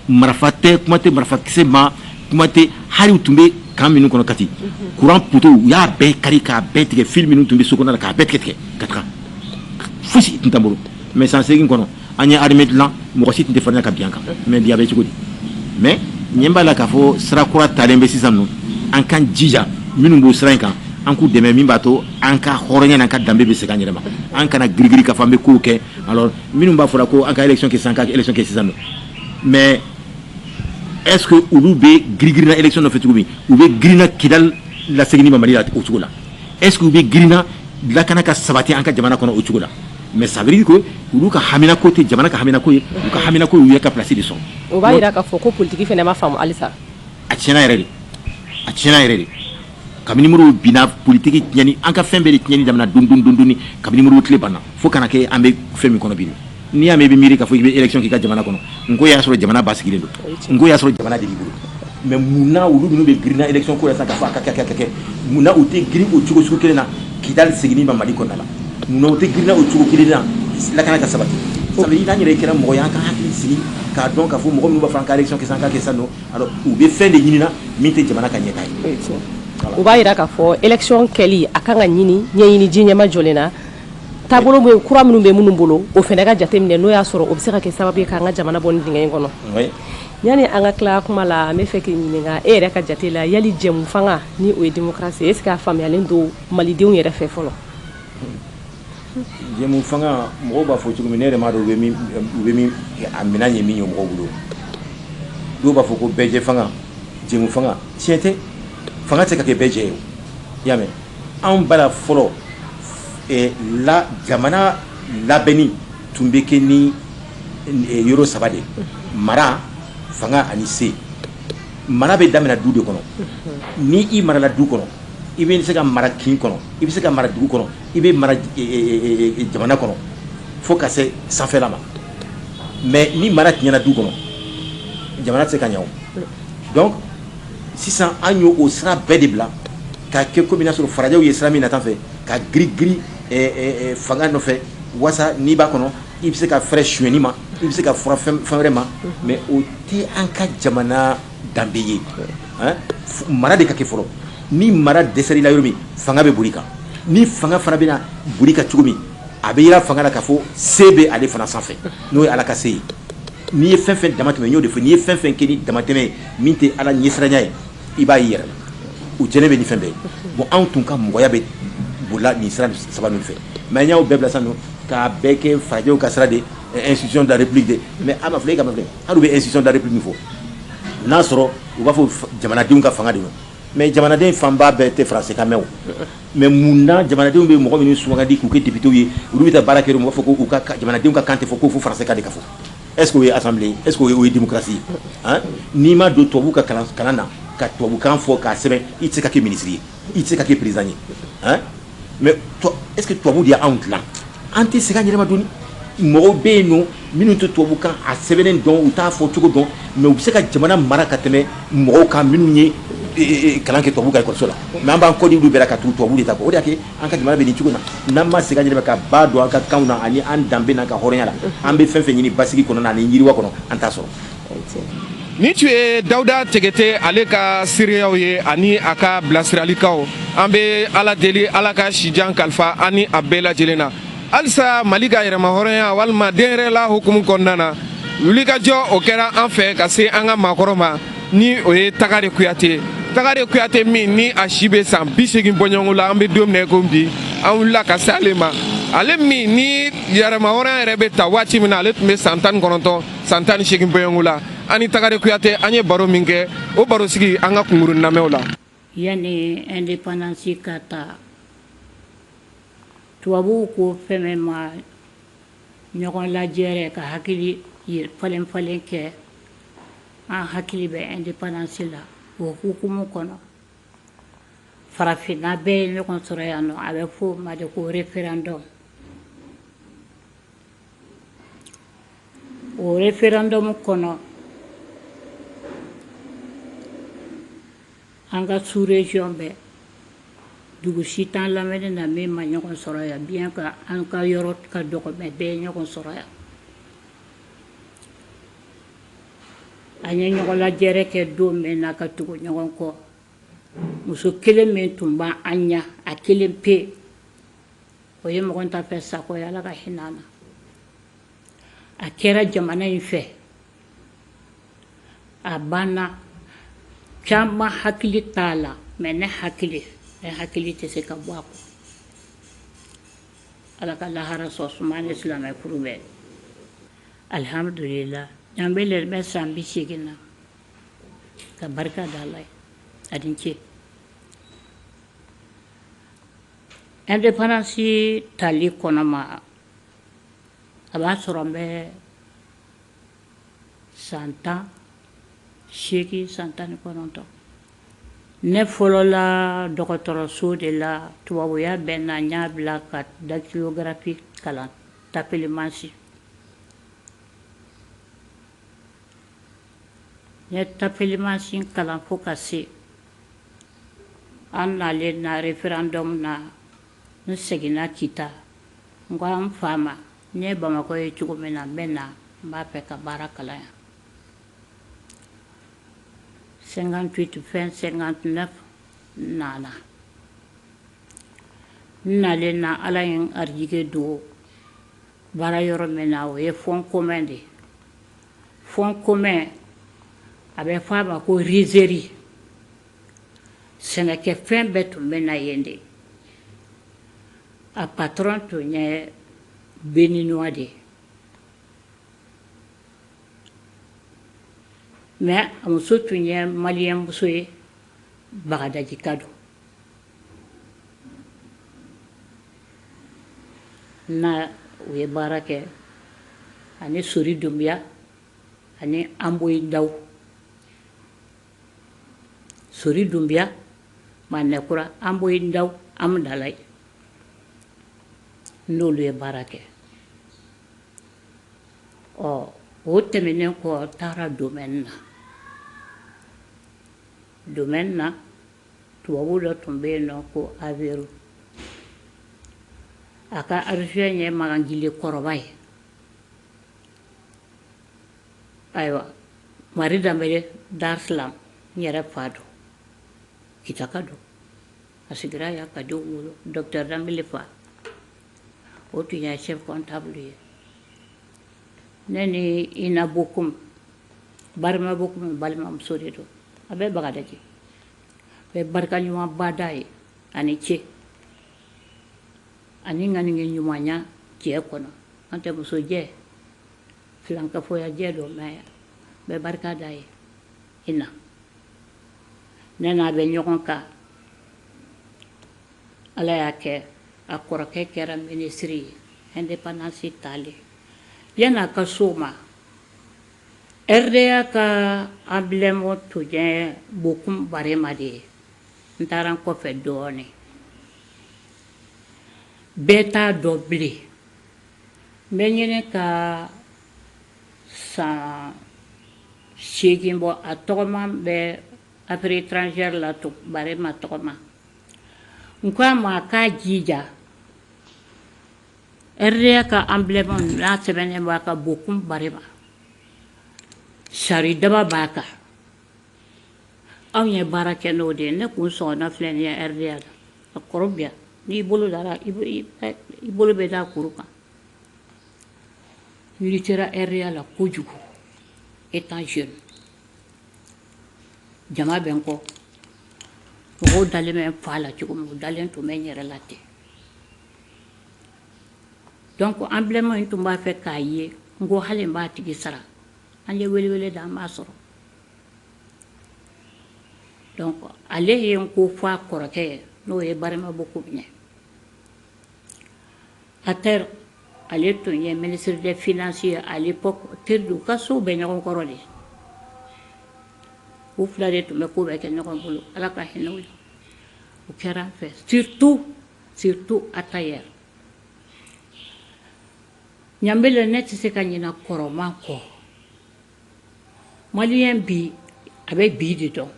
marifa tɛ, kuma tɛ marifakisɛ ma, kuma tɛ hali u tun bɛ camp minnu kɔnɔ Kati, courant poteau, u y'a bɛɛ kari k'a bɛɛ tigɛ, fil minnu tun bɛ so kɔnɔ la, k'a bɛɛ tigɛ tigɛ ka taga, fosi tun t'an bolo. Mais san 8 kɔnɔ, an ye armée dilan, mɔgɔ si tun tɛ farinya ka bin an kan. Mais bi, a bɛ cogo di? Mais ɲɛ b'a la k'a fɔ sira kura talen bɛ sisan nɔ. An k'an jija, minnu b'o sira in kan, an k'u dɛmɛ, min b'a to an ka hɔrɔnya n'an ka danbe bɛ segin an yɛrɛ ma. An kana girigiri k'a fɔ an bɛ kow kɛ. Alors minnu b'a fɔra ko an ka élection kɛ sisan, an ka élection kɛ sisan nɔ, mais est ce que olu bɛ girigirina élection nɔfɛ cogo min, u bɛ girinna Kidali laseginni ma Mali la o cogo la? Est ce que u bɛ girinna lakana ka sabati an ka jamana kɔnɔ o cogo la? Mais ça veut dire que olu ka haminako tɛ jamana ka haminako ye, u ka haminako y'u yɛrɛ ka place de sɔrɔ. O b'a jira k'a fɔ ko politique fana ma faamu halisa. A tiɲɛna yɛrɛ de, a tiɲɛna yɛrɛ de. Kabini Modibo binna, politique tiɲɛni, an ka fɛn bɛɛ de tiɲɛni daminɛ dɔɔni dɔɔni dɔɔni kabini Modibo tile banna, fo kana kɛ an bɛ fɛn min kɔnɔ bi. N'i y'a mɛn i bɛ miiri k'a fɔ i bɛ élection k'i ka jamana kɔnɔ, n ko y'a sɔrɔ jamana basigilen don, n ko y'a sɔrɔ jamana de b'i bolo. Mais munna olu minnu bɛ girinna élection ko la sisan k'a fɔ a ka kɛ, a ka kɛ, munna u tɛ girin o cogo sugu kelen na Kidali seginni ma Mali kɔnɔna la? Munna u tɛ girinna o cogo kelen na lakana ka sabati? Ça veut dire n'an yɛrɛ kɛra mɔgɔ ye, an ka hakili sigi k'a dɔn k'a fɔ mɔgɔ minnu b'a fɔ an ka élection kɛ sisan, an ka kɛ sisan nɔ, alors u bɛ fɛn de ɲini na min tɛ jamana ka ɲɛtaa ye. O b'a jira k'a fɔ élection kɛli, a kan ka ɲini ɲɛɲini ji ɲɛma jɔlen na, taabolo bɛ kura minnu bɛ minnu bolo, o fana ka jateminɛ, n'o y'a sɔrɔ o bɛ se ka kɛ sababu ye k'an ka jamana bɔ nin dingɛ in kɔnɔ. Yanni an ka tila kuma la, an bɛ fɛ k'i ɲininka, e yɛrɛ ka jate la, yali jɛmu fanga ni o ye démocratie, est ce que a faamuyalen don malidenw yɛrɛ fɛ fɔlɔ? Jɛmu fanga, mɔgɔw b'a fɔ cogo min, ne yɛrɛ m'a dɔn u bɛ min a minɛn ye min ye mɔgɔw bolo. Dɔw b'a fɔ ko bɛɛjɛ fanga, Jɛmu fanga tiɲɛ tɛ, fanga tɛ se ka kɛ bɛɛ jɛ ye. O i y'a mɛn, anw bara fɔlɔ la jamana labɛnni tun bɛ kɛ ni yɔrɔ saba de: mara, fanga ani se. Mara bɛ daminɛ du de kɔnɔ. Ni i marala du kɔnɔ, i bɛ se ka mara kin kɔnɔ, i bɛ se ka mara dugu kɔnɔ, i bɛ mara jamana kɔnɔ fo ka se sanfɛla ma. Mais ni mara tiɲɛna du kɔnɔ, jamana tɛ se ka ɲɛ o. Donc sisan an y'o o sira bɛɛ de bila ka kɛ komi n'a sɔrɔ farajɛw ye sira min nata fɛ ka giri giri fanga nɔfɛ, walasa n'i b'a kɔnɔ, i bɛ se ka fɛrɛ sonyɛni ma, i bɛ se ka fura fɛn wɛrɛ ma. Mais o tɛ an ka jamana danbe ye. Mara de ka kɛ fɔlɔ. Ni mara dɛsɛra i la yɔrɔ min, fanga bɛ boli kan. Ni fanga fana bɛna boli ka cogo min, a bɛ yira fanga la k'a fɔ se bɛ ale fana sanfɛ, n'o ye Ala ka se ye. N'i ye fɛn fɛn damatɛmɛ, n y'o de fɔ, n'i ye fɛn fɛn kɛ ni damatɛmɛ ye min tɛ Ala ɲɛsiranya ye, i b'a y'i yɛrɛ la, o jɛnɛ bɛ ni fɛn bɛɛ ye. Bon, anw tun ka mɔgɔya bɛ bolila nin sira saba ninnu fɛ, mais an y'aw bɛɛ bila sisan nɔ k'a bɛɛ kɛ farajɛw ka sira de, institution de la République de. Mais a ma filɛ, e ka ma filɛ, hali u bɛ institution de la République min fɔ, n'a sɔrɔ u b'a fɔ jamanadenw ka fanga de don, mais jamanaden fanba bɛɛ tɛ français kan mɛn o. Mais mun na jamanadenw bɛ mɔgɔ minnu sugandi k'u kɛ député ye, olu bɛ taa baara kɛ, u b'a fɔ ko u ka jamanadenw ka kan tɛ fɔ, ko fo français kan de ka fɔ? Est ce que o ye assemblée ye? Est ce que o ye démocratie ye? Hein, n'i ma don tubabu ka kalan na ka tubabukan fɔ k'a sɛbɛn, i tɛ se ka kɛ ministre ye, i tɛ se ka kɛ président ye. Hein, mais est ce que tubabu de y'anw dilan? An tɛ segin an yɛrɛ ma dɔɔni. Mɔgɔw bɛ yen nɔ minnu tɛ tubabukan a sɛbɛnnen dɔn, u t'a fɔ cogo dɔn, mais u bɛ se ka jamana mara ka tɛmɛ mɔgɔw kan minnu ye kalan kɛ tubabu ka ekɔliso la. Mais an b'an kɔ di olu bɛɛ la ka tugu tubabu de ta kɔ. O de y'a kɛ an ka jamana bɛ nin cogo in na. N'an ma segin an yɛrɛ ma ka ba don an ka kanw na ani an danbe n'an ka hɔrɔnya la, an bɛ fɛn fɛn ɲini basigi kɔnɔ ani yiriwa kɔnɔ, an t'a sɔrɔ. Ni tun ye Dawuda Tegete ale ka seereyaw ye ani a ka bilasiralikaw. An bɛ Ala deli, Ala ka sijan kalifa an ni a bɛɛ lajɛlen na. Halisa Mali ka yɛrɛmahɔrɔnya walima denyɛrɛla hukumu kɔnɔna na, wulikajɔ o kɛra an fɛ ka se an ka maakɔrɔ ma, ni o ye Tagare Kuyate. Tagare Kuyate min ni a si bɛ san 80 bɔɲɔgɔnko la, an bɛ don min na i ko bi, an wulila ka se ale ma. Ale min ni yɛrɛmahɔrɔnya yɛrɛ bɛ ta waati min na, ale tun bɛ san 19, san 18 bɔɲɔgɔnko la. An ni Tagare Kuyate an ye baro min kɛ, o baro sigi an ka kunkuruni lamɛnw la. Yanni indépendance ka ta, tubabuw ko fɛn min ma ɲɔgɔn lajɛrɛ ka hakili falen falen kɛ, an hakili bɛ indépendance la. O hukumu kɔnɔ, farafinna bɛɛ ye ɲɔgɔn sɔrɔ yan nɔ, a bɛ fɔ o ma de ko référendum. O référendum kɔnɔ, an ka sous-région bɛɛ, dugu si t'an lamɛnni na min ma ɲɔgɔn sɔrɔ yan, bien que an ka yɔrɔ ka dɔgɔ, mais bɛɛ ye ɲɔgɔn sɔrɔ yan. An ye ɲɔgɔn lajɛrɛ kɛ don min na ka tugu ɲɔgɔn kɔ, muso kelen min tun b'an ɲɛ, a kelen pe, o ye mɔgɔ ta fɛ Sakɔ ye, Ala ka hinɛ a na. A kɛra jamana in fɛ, a banna, caman hakili t'a la, mais ne hakili tɛ se ka bɔ a kɔ. Ala ka lahara sɔn suma ni silamɛ furu bɛɛ. Alihamudulila, an bɛ lɛ bɛ san 80 na, ka barika da Ala ye. A ni ce. Indépendance tali kɔnɔ ma, a b'a sɔrɔ n bɛ san 18, san 19. Ne fɔlɔla dɔgɔtɔrɔso de la, tubabuya bɛ na, n y'a bila ka dactylographie kalan, tafelimansi. N ye tafelimansi kalan fo ka se an nalen na référendum na. N seginna Kita, n ko an fa ma, n ye Bamakɔ ye cogo min na, n bɛ na, n b'a fɛ ka baara kalan yan. 58, fin 59, n nana. N nalen na, Ala ye n arijigɛ don baara yɔrɔ min na, o ye fonds commun de ye. Fonds commun, a bɛ fɔ a ma ko rizerie. Sɛnɛkɛfɛn bɛɛ tun bɛ na yen de. A patron tun ye béninois de ye. Mais a muso tun ye maliyɛn muso ye, Bagadajika don. Na u ye baara kɛ ani Sori Dunbiya ani Anboyi Daw. Sori Dunbiya, Manɛkura, Anboyi Daw, Amudalayi, n'olu ye baara kɛ. Ɔ, o tɛmɛnen kɔ, taara domaine na. Domaine na, tubabu dɔ tun bɛ yen nɔ ko Averu. A ka adjoint ye Magangile kɔrɔba ye. Ayiwa, Mari Danbele, Dar Salam, n yɛrɛ fa don, Kitaka don, a sigira yan ka denw wolo. Docteur Danbele fa, o tun ye chef comptable ye. Ne ni Ina Bokum, Barima Bokum balimamuso de don. A bɛ Bagadaji, bɛ barika ɲuman bada ye ani ce ani ŋaniŋɛ ɲumanya jɛ kɔnɔ. An tɛ muso jɛ filankafoya jɛ don, mais bɛ barika da ye. Ina, ne n'a bɛ ɲɔgɔn kan. Ala y'a kɛ, a kɔrɔkɛ kɛra minisiri ye indépendance talen. Yan'a ka s'o ma, RDA ka emblème tun ye Bokum Barema de ye. N taara n kɔfɛ dɔɔnin, bɛɛ t'a dɔn bilen. N bɛ ɲini ka san 8 bɔ, a tɔgɔma bɛ affaires étrangères la to Barema tɔgɔma. N ko a ma k'a jija, RDA ka emblème n'a sɛbɛnnen b'a kan Bokum Barema, sari daba b'a kan. Anw ye baara kɛ n'o de ye. Ne kun sɔgɔna filɛ nin ye RDA la, a kɔrɔ bi yan, n'i bolo dara, i bolo bɛ da kuru kan. N luttera RDA la kojugu étant jeune. Jama bɛ n kɔ, mɔgɔw dalen bɛ n fa la cogo min, u dalen tun bɛ n yɛrɛ la ten. Donc emblème in tun b'a fɛ k'a ye. N ko hali n b'a tigi sara. An ye welewele da, an b'a sɔrɔ. Donc ale ye n ko fɔ a kɔrɔkɛ ye, n'o ye Barima Bokum ye. Ater, ale tun ye ministre des finances ye à l'époque. Teri don, u ka sow bɛ ɲɔgɔn kɔrɔ de. U fila de tun bɛ ko bɛɛ kɛ ɲɔgɔn bolo. Ala ka hinɛ u la. O kɛra an fɛ, surtout surtout Atayer Ɲanbele. Ne tɛ se ka ɲinɛ kɔrɔman kɔ. Maliyɛn bi, a bɛ bi de dɔn,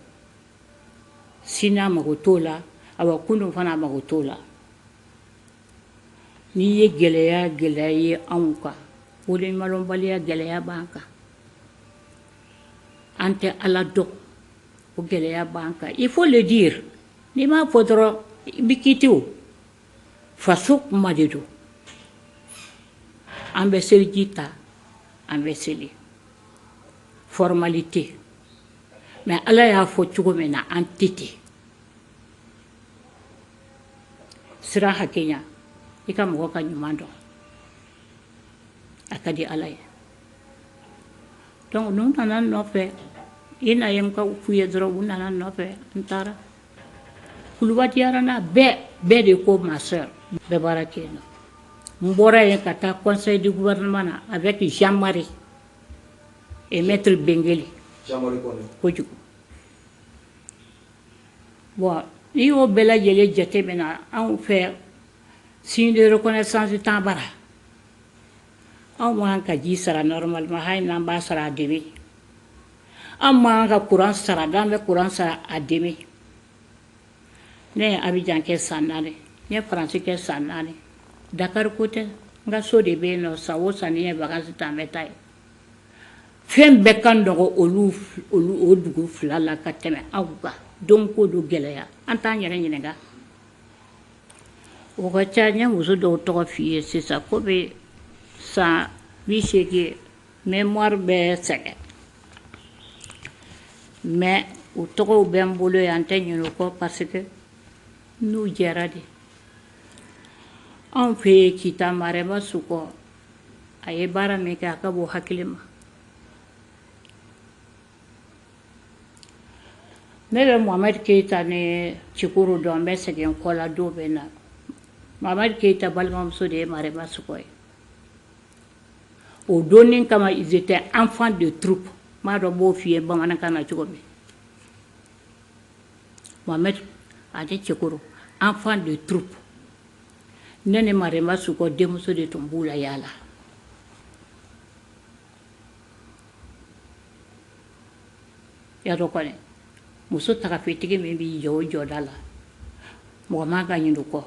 sini a mago t'o la. Awa, kunun fana a mago t'o la. N'i ye gɛlɛya gɛlɛya ye anw kan, waleɲumanlɔnbaliya gɛlɛya b'an kan. An tɛ Ala dɔn, o gɛlɛya b'an kan. Il faut le dire. N'i m'a fɔ dɔrɔn, i bɛ kiiti. O faso kuma de don. An bɛ seliji ta, an bɛ seli, formalité, mais Ala y'a fɔ cogo min na, an tɛ ten. Sira hakɛya, i ka mɔgɔ ka ɲuman dɔn, a ka di Ala ye. Donc n'u nana n nɔfɛ, i na ye, n ka f'u ye dɔrɔn, u nana n nɔfɛ, n taara Kuluba. Diyara n'a bɛɛ bɛɛ de ko ma sœur bɛɛ baara kɛ yen nɔ. N bɔra yen ka taa conseil du gouvernement na avec Jean-Marie et maître Bengeli. Jean-Marie Kone. Kojugu. Bon, n'i y'o bɛɛ lajɛlen jateminɛ, anw fɛ, signe de reconnaissance t'an bara. Anw man ka ji sara normalement, hali n'an b'a sara à demi. An man ka courant sara, n'an bɛ courant sara à demi. Ne ye Abidjan kɛ san 4, n ye Faransi kɛ san 4. Dakar ko tɛ, n ka so de bɛ yen nɔ. San o san, ni n ye vacances ta, n bɛ taa yen. Fɛn bɛɛ ka nɔgɔ olu olu o dugu fila la ka tɛmɛ anw kan. Don ko don gɛlɛya, an t'an yɛrɛ ɲininka. O ka ca. N ye muso dɔw tɔgɔ f'i ye sisan, komi san 80, mémoire bɛ sɛgɛn, mais u tɔgɔw bɛ n bolo yan, n tɛ ɲinɛ o kɔ, parce que n'u jɛra de. Anw fɛ yen, Kita Marɛba Sukɔ, a ye baara min kɛ, a ka bon hakili ma. Ne bɛ Mohamed Keita ni Cikoro dɔn, n bɛ segin kɔ la don min na. Mohamed Keita balimamuso de ye Marema Sukɔ ye. O donni kama, ils étaient enfants de troupe. N b'a dɔn n b'o f'i ye bamanankan na cogo min. Mohamed ani Cikoro, enfants de troupe. Ne ni Marema Sukɔ denmuso de tun b'u la yaala. Y'a dɔn kɔni, muso tagafetigi min b'i jɔ o jɔda la, mɔgɔ man ka ɲinɛ o kɔ.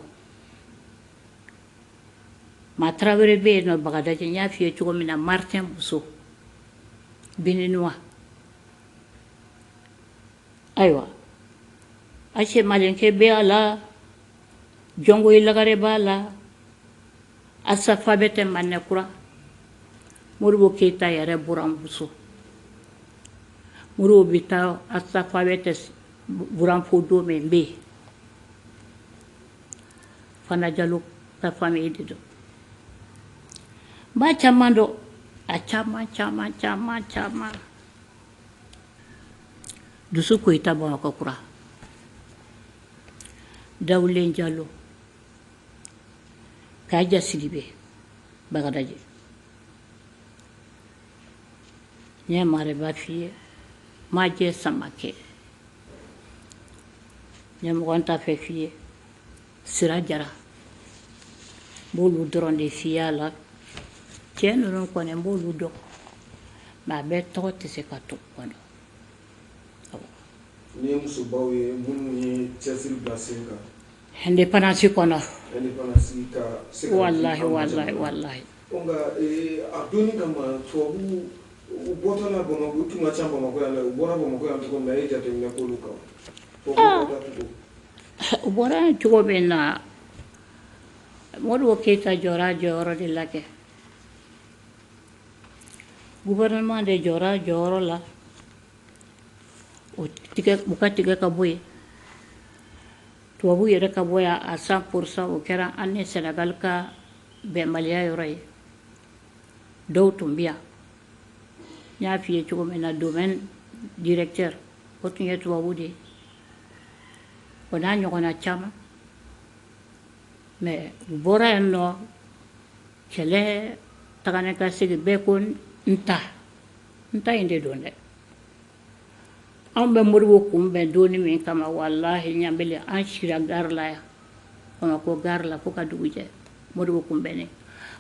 Maa Tarawele bɛ yen nɔ Bagadaji, n y'a f'i ye cogo min na, Martin muso Béninois. Ayiwa, Ase Malenke bɛ a la, Jɔngoyi Lagare b'a la, Asafa bɛ tɛ Manɛkura, Modibo Keyita yɛrɛ buranmuso. Modibo bɛ taa Asafa bɛ tɛ buranfo don min bɛ yen. Fana Jalo ka famille de don. N b'a caman dɔn, a caman caman caman caman. Dusu Koyita Bamakɔ kura, Dawulen Jalo, Kaja Sidibe Bagadaji. N ye Mareba f'i ye, Majɛ Samakɛ. N ye mɔgɔ ta fɛ f'i ye, Sira Jara. N b'olu dɔrɔn de f'i ye a la. Cɛ ninnu kɔni, n b'olu dɔn, mais a bɛɛ tɔgɔ tɛ se ka to kɔnɔ. Ni ye musobaw ye minnu ye cɛsiri bila sen kan indépendance kɔnɔ. Indépendance ka se ka Wallahi, wallahi, wallahi. Nka a donni kama, tubabu u bɔtɔ la Bamakɔ, u tun ka ca Bamakɔ yan dɛ. U bɔra Bamakɔ yan cogo min na, e ye jateminɛ k'olu kan? Tubabuw bɔra cogo U bɔra yan cogo min na, Modibo Keyita jɔra a jɔyɔrɔ de la kɛ. Gouvernement de jɔra a jɔyɔrɔ la. O tigɛ, u ka tigɛ ka bɔ yen. Tubabu yɛrɛ ka bɔ yan à 100%, o kɛra an ni Sénégal ka bɛnbaliya yɔrɔ ye. Dɔw tun bɛ yan. N y'a f'i ye cogo min na, domaine directeur, o tun ye tubabu de ye. O n'a ɲɔgɔnna caman. Mais u bɔra yen nɔ, kɛlɛ taga ni ka segin, bɛɛ ko n ta. N ta in de don dɛ. Anw bɛ Modibo kunbɛn donni min kama, walahi ɲanbele, an sira gare la yan. Bamakɔ gare la fo ka dugu jɛ. Modibo kunbɛnnen.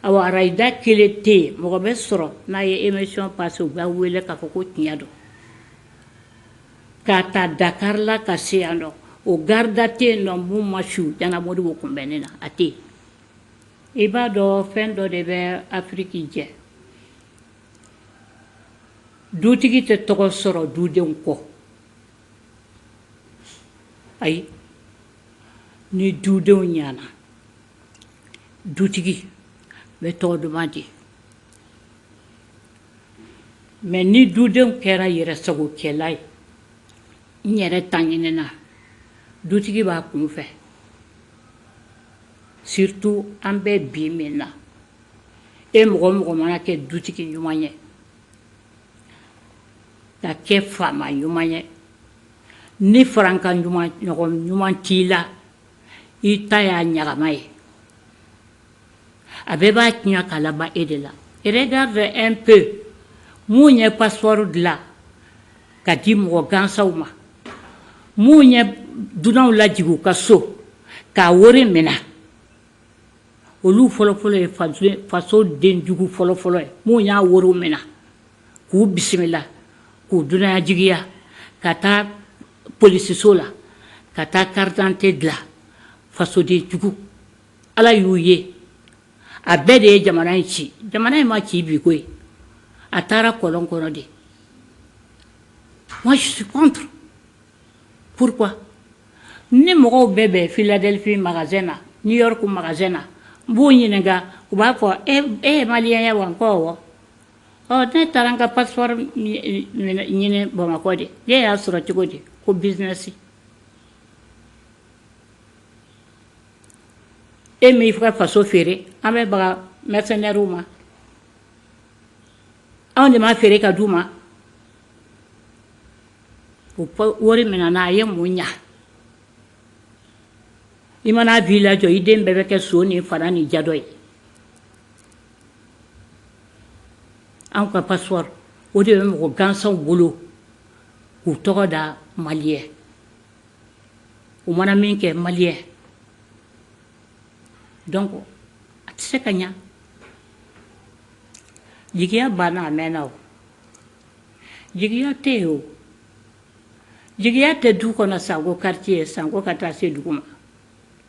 Awa, arayida kelen tɛ yen, mɔgɔ bɛ sɔrɔ n'a ye émission passé, u b'a wele k'a fɔ ko tiɲɛ don. K'a ta Dakar la ka se yan nɔ, o garida tɛ yen nɔ mun ma su jana Modibo kunbɛnnen na, a tɛ yen. I b'a dɔn, fɛn dɔ de bɛ Afiriki jɛ. Dutigi tɛ tɔgɔ sɔrɔ dudenw kɔ. Ayi, ni dudenw ɲana, dutigi bɛ tɔgɔ duman di. Mais ni dudenw kɛra yɛrɛsagokɛla ye, n yɛrɛ ta ɲinina, dutigi b'a kun fɛ. Surtout an bɛ bi min na, e mɔgɔ mɔgɔ mana kɛ dutigi ɲuman ye, ka kɛ faama ɲuman ye, ni farankan ɲuman ɲɔgɔn ɲuman t'i la, i ta y'a ɲagama ye. A bɛɛ b'a tiɲɛ k'a laban e de la. Regarde un peu, mun ye passeport dilan ka di mɔgɔ gansanw ma, mun ye dunanw lajigin u ka so k'a wari minɛ, olu fɔlɔfɔlɔ ye faso denjugu fɔlɔfɔlɔ ye. Mun y'a wariw minɛ k'u bisimila, k'u dunanya jigiya, ka taa polisiso la, ka taa carte d'identité dilan, fasoden jugu, Ala y'u ye. A bɛɛ de ye jamana in ci. Jamana in ma ci bi koyi, a taara kɔlɔn kɔnɔ de. Moi, je suis contre. Pourquoi? Ni mɔgɔw bɛɛ bɛn Philadelphie magasin na, New York magasin na, n b'u ɲininka, u b'a fɔ e ye malien ye wa? N ko awɔ. Ɔ, ne taara n ka passeport ɲini Bamakɔ de, ne y'a sɔrɔ cogo di? Ko business. E m'i ka faso feere, an bɛ baga mercenaires ma, anw de m'a feere ka d'u ma. O wari minɛna, a ye mun ɲa? I mana villa jɔ, i den bɛɛ bɛ kɛ so ni fana ni jadɔ ye. Anw ka passeport, o de bɛ mɔgɔ gansanw bolo k'u tɔgɔ da malien. U mana min kɛ, malien. Donc a tɛ se ka ɲa. Jigiya banna, a mɛnna. O jigiya tɛ yen. O jigiya tɛ du kɔnɔ, sanko quartier, sanko ka taa se dugu ma,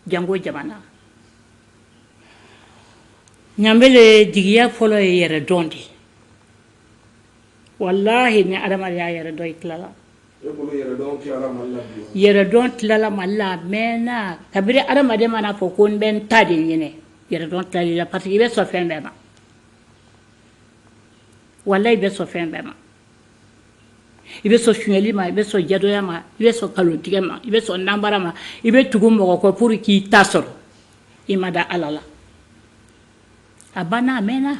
jango jamana. Ɲanbele, jigiya fɔlɔ ye yɛrɛ dɔn de. Walahi, ni adamadenya yɛrɛ dɔn, i tilala. Yɛrɛdɔn tilala Mali la, a mɛnna. Kabini adamaden mana fɔ ko n bɛ n ta de ɲini, yɛrɛdɔn tilala la, parce que i bɛ sɔn fɛn bɛɛ ma. Walahi, i bɛ sɔn fɛn bɛɛ ma. I bɛ sɔn sonyɛli ma, i bɛ sɔn jadɔya ma, i bɛ sɔn nkalontigɛ ma, i bɛ sɔn nanbara ma, i bɛ tugu mɔgɔ kɔ pour k'i ta sɔrɔ. I ma da Ala la. A banna, a mɛnna.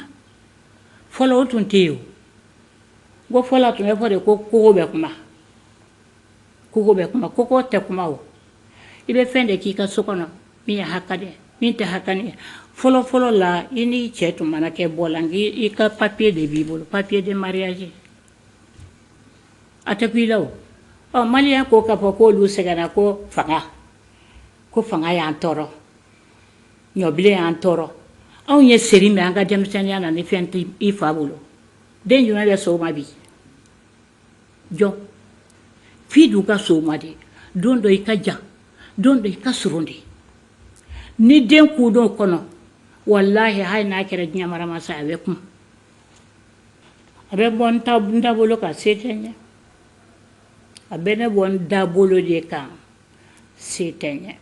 Fɔlɔ, o tun tɛ yen. O ko fɔlɔ, a tun bɛ fɔ de ko kogo bɛ kuma, kogo bɛ kuma. Kogo tɛ kuma. O i bɛ fɛn de k'i ka so kɔnɔ min ye hakɛ ye, min tɛ hakɛ ye. Fɔlɔ fɔlɔ la, i n'i cɛ tun mana kɛ bɔ la, i ka papier de b'i bolo, papier de mariage. A tɛ ku i la. O ɔ malien ko k'a fɔ k'olu sɛgɛnna, ko fanga, ko fanga y'an tɔɔrɔ, ɲɔbilen y'an tɔɔrɔ. Anw ye seri min an ka denmisɛnninya na, ni fɛn tɛ i fa bolo, den jumɛn bɛ sɔn o ma bi? Jɔn f'i dun ka sɔn o ma de. Don dɔ i ka jan, don dɔ i ka surun de. Ni den kudon kɔnɔ, walahi, hali n'a kɛra diɲɛ maramasa, a bɛ kun, a bɛ bɔ n dabolo kan, se tɛ n ye. A bɛ ne bɔ n dabolo de kan, se tɛ n ye.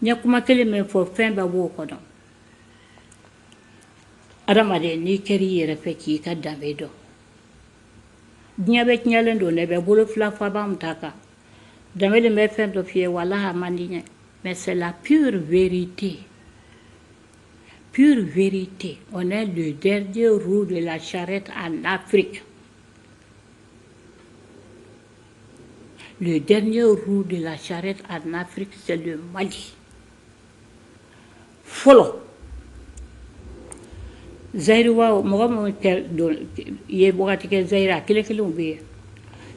N ye kuma kelen min fɔ, fɛn bɛɛ b'o kɔnɔ. Adamaden, n'i kɛra i yɛrɛ fɛ k'i ka danbe dɔn, diɲɛ bɛ tiɲɛlen don ne bɛ bolo fila faba ta kan. Danbe bɛ fɛn dɔ f'i ye, walahi, a man di n ye, mais c'est la pure vérité, pure vérité. On est le dernier roue de la charrette en Afrique. Le dernier roue de la charrette en Afrique, c'est le Mali. Fɔlɔ, Zayiruwa, mɔgɔ minnu ye wagati kɛ Zayiri, a kelen kelenw bɛ yen.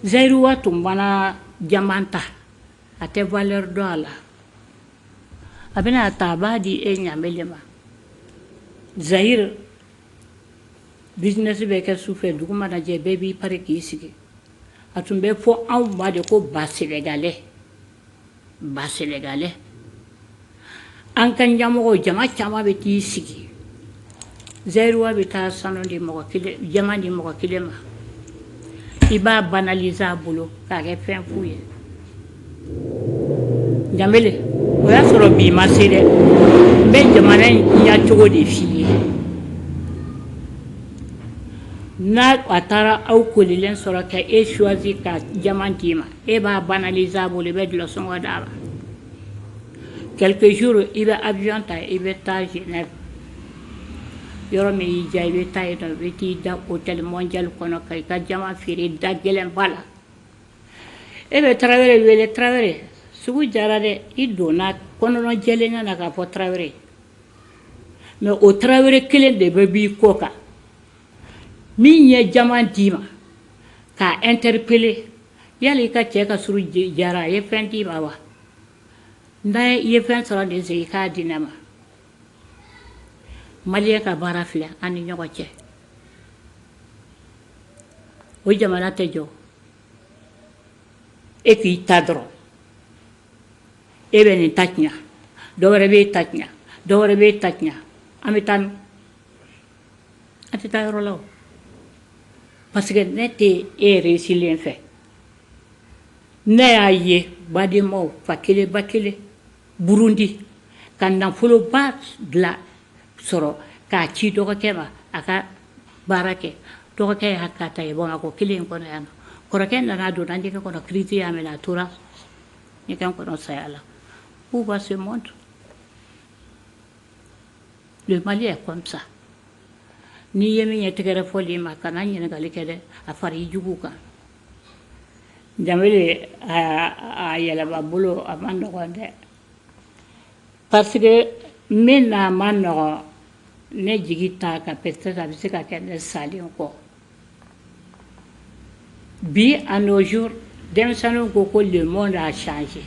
Zayiruwa tun mana jaman ta, a tɛ valeur dɔn a la. A bɛna ta, a b'a di e Ɲanbele ma. Zayiri business bɛ kɛ su fɛ, dugu mana jɛ, bɛɛ b'i pari k'i sigi. A tun bɛ fɔ anw ma de ko ba sénégalais, ba sénégalais. An ka ɲɛmɔgɔw, jama caman bɛ t'i sigi. Zayiruwa bɛ taa sanu di mɔgɔ kelen, jama di mɔgɔ kelen ma. I b'a banaliser a bolo k'a kɛ fɛn fu ye. Ɲanbele, o y'a sɔrɔ bi ma se dɛ. N bɛ jamana in ɲɛ cogo de f'i ye. N'a a taara aw kolilen sɔrɔ ka e choisi ka jama d'i ma, e b'a banaliser a bolo, i bɛ dulɔ sɔngɔ d'a ma. Quelques jours, i bɛ avion ta, i bɛ taa Genève, yɔrɔ min y'i diya, i bɛ taa yen nɔ. I bɛ t'i da hôtel mondial kɔnɔ ka i ka jama feere da gɛlɛnba la. E bɛ Tarawele wele: Tarawele, sugu jara dɛ. I donna kɔnɔna jɛlenya na k'a fɔ Tarawele, mais o Tarawele kelen de bɛ b'i kɔ kan, min ye jama d'i ma k'a interpeller: yali i ka cɛ ka suru jara, a ye fɛn d'i ma wa? N'a i ye fɛn sɔrɔ nin sen, i k'a di ne ma. Malien ka baara filɛ an ni ɲɔgɔn cɛ. O jamana tɛ jɔ. E k'i ta dɔrɔn, e bɛ nin ta tiɲɛ, dɔ wɛrɛ b'e ta tiɲɛ, dɔ wɛrɛ b'e ta tiɲɛ. An bɛ taa min? An tɛ taa yɔrɔ la o, parce que ne tɛ e réussilen fɛ. Ne y'a ye badenmaw, fa kelen ba kelen, Burundi, ka nafoloba dilan sɔrɔ k'a ci dɔgɔkɛ ma, a ka baara kɛ. Dɔgɔkɛ y'a ka ta ye Bamakɔ kelen in kɔnɔ yan nɔ. Kɔrɔkɛ nana, donna ɲɛgɛn kɔnɔ, crise y'a minɛ, a tora ɲɛgɛn kɔnɔ saya la. Où va ce monde? Le Mali est comme ça. N'i ye min ye tɛgɛrɛ fɔli ma, kana ɲininkali kɛ dɛ, a fara i juguw kan. Danbele, a yɛlɛma bolo a ma nɔgɔn dɛ, parce que min n'a ma nɔgɔn, ne jigi t'a kan. Peut-être a bɛ se ka kɛ ne salen kɔ. Bi, à nos jours, denmisɛnninw ko ko le monde a changé.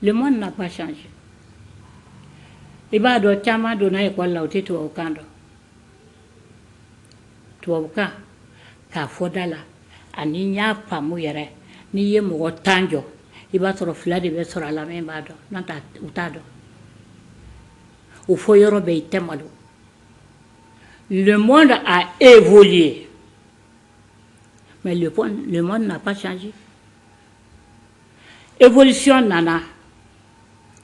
Le monde n'a pas changé. I b'a dɔn, caman donna école la, u tɛ tubabukan dɔn. Tubabukan k'a fɔ da la ani n y'a faamu yɛrɛ, n'i ye mɔgɔ 10 jɔ, i b'a sɔrɔ fila de bɛ sɔrɔ a la min b'a dɔn. N'o tɛ, u t'a dɔn. O fɔ yɔrɔ bɛɛ, i tɛ malo. Le monde a évolué, mais le monde n'a pas changé. Évolution nana,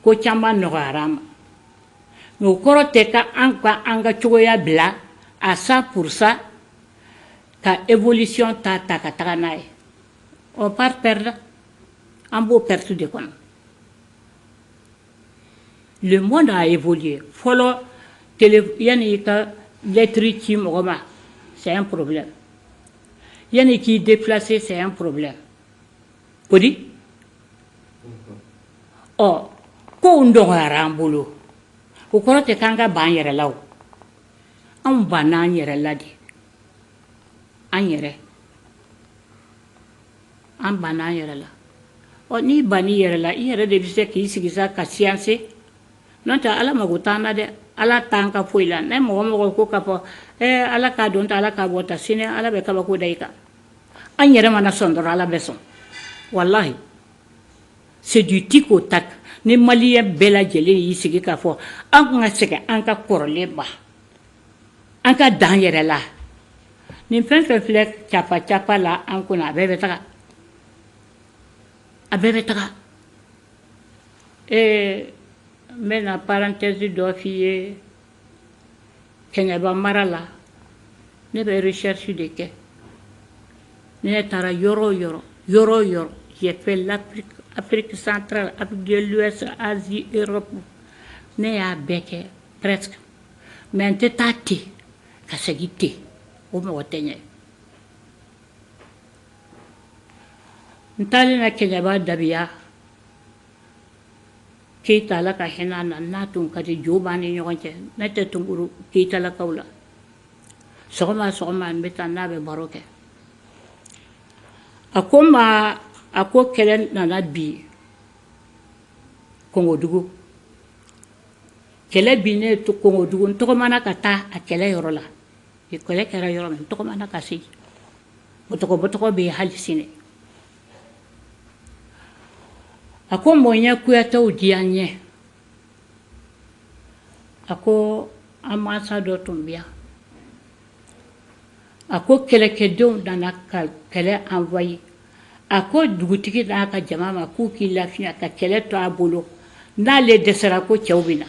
ko caman nɔgɔyara an ma, mais o kɔrɔ tɛ ka an ka an ka cogoya bila à 100% ka évolution ta ta ka taga n'a ye. On part perdre, an b'o perte de kɔnɔ. Le monde a évolué. Fɔlɔ télé, yanni i ka lettre ci mɔgɔ ma, c'est un problème. Yanni k'i déplacer, c'est un problème. O di ɔ kow nɔgɔyara an bolo, o kɔrɔ tɛ k'an ka ban an yɛrɛ la. O anw banna an yɛrɛ la de. An yɛrɛ, an banna an yɛrɛ la. Ɔ n'i bann'i yɛrɛ la, i yɛrɛ de bɛ se k'i sigi sa ka science. N'o tɛ, Ala mago t'an na dɛ. Ala t'an ka foyi la. Ne mɔgɔ mɔgɔ ko k'a fɔ ɛɛ Ala k'a dɔn ta, Ala k'a bɔ ta, sini Ala bɛ kabako da i kan. An yɛrɛ mana sɔn dɔrɔn, Ala bɛ sɔn. Walahi, c'est du tic au tac. Ni malien bɛɛ lajɛlen y'i sigi k'a fɔ an kun ka segin an ka kɔrɔlen ma, an ka dan yɛrɛ la, nin fɛn fɛn filɛ capa capa la an kunna, a bɛɛ bɛ taga, a bɛɛ bɛ taga. Ee, n bɛna parenthèse dɔ f'i ye. Kɛɲɛba mara la, ne bɛ recherche de kɛ. Ne taara yɔrɔ o yɔrɔ, yɔrɔ o yɔrɔ, j'ai fait l'Afrique, Afrique centrale, Afrique de l'Ouest, Asie, Europe, ne y'a bɛɛ kɛ presque. Mais n tɛ taa ten ka segin ten, o mɔgɔ tɛ ɲɛ. N taalen na Kɛɲɛba dabiya, Keyita, Ala ka hinɛ a na, n'a tun ka di, jo b'an ni ɲɔgɔn cɛ. Ne tɛ tunkuru Keyitalakaw la. Sɔgɔma sɔgɔma, n bɛ taa n'a bɛ baro kɛ. A ko n ma, a ko kɛlɛ nana bi Kɔngɔdugu. Kɛlɛ binnen Kɔngɔdugu, n tɔgɔmana ka taa a kɛlɛ yɔrɔ la. Kɛlɛ kɛra yɔrɔ min, n tɔgɔmana ka se. Bɔtɔgɔ bɔtɔgɔ bɛ yen hali sini. A ko mun ye Kuyatɛw diya n ye? A ko an mansa dɔ tun bɛ yan. A ko kɛlɛkɛdenw nana ka kɛlɛ envoyer. A ko dugutigi n'a ka jama ma k'u k'i lafiya ka kɛlɛ to a bolo, n'ale dɛsɛra ko cɛw bɛ na.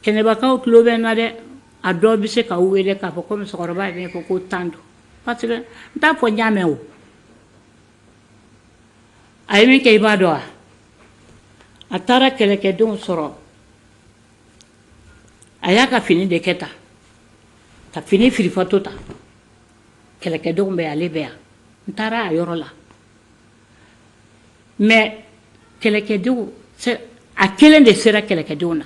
Kɛnɛbakaw tulo bɛ n na dɛ. A dɔw bɛ se k'aw wele k'a fɔ ko musokɔrɔba ye min fɔ ko tan don, parce que n t'a fɔ n y'a mɛn. O a ye min kɛ, i b'a dɔn wa? A taara kɛlɛkɛdenw sɔrɔ, a y'a ka fini de kɛ tan, ka fini firifato ta. Kɛlɛkɛdenw bɛ, ale bɛ yan. N taara a yɔrɔ la, mais kɛlɛkɛdenw, a kelen de sera kɛlɛkɛdenw na.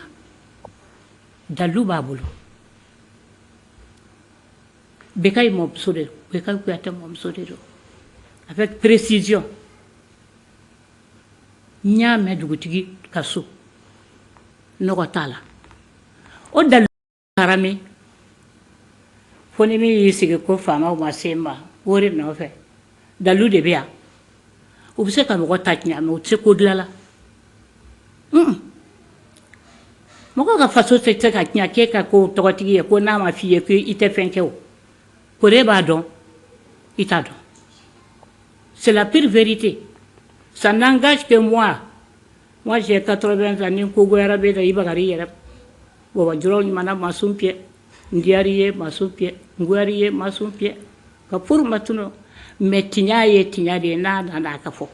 Dalu b'a bolo. Bekayi mɔmuso de don, Bekayi Kuyatɛ mɔmuso de don, avec précision. N y'a mɛn dugutigi ka so, nɔgɔ t'a la. O dalu taara min fo ni min y'i sigi ko faamaw ma se n ma wari nɔfɛ, dalu de bɛ yan. U bɛ se ka mɔgɔ ta tiɲɛ, mais u tɛ se ko dilan la. Mɔgɔ ka faso tɛ se ka tiɲɛ k'e ka ko tɔgɔtigi ye ko n'a ma f'i ye k'i tɛ fɛn kɛ. O kore b'a dɔn, i t'a dɔn. C'est la pure vérité, ça n'engage que moi. Moi, j'ai 80 ans. Ni ko goyara bɛ da i bagari yɛrɛ bɔbɔ jɔrɔ ɲuman ma sun piyɛ. N diyar'i ye, ma sun piyɛ. N goyar'i ye, ma sun piyɛ. Ka furu ma tunu, mais tiɲɛ ye tiɲɛ de ye. N'a nana, a ka fɔ.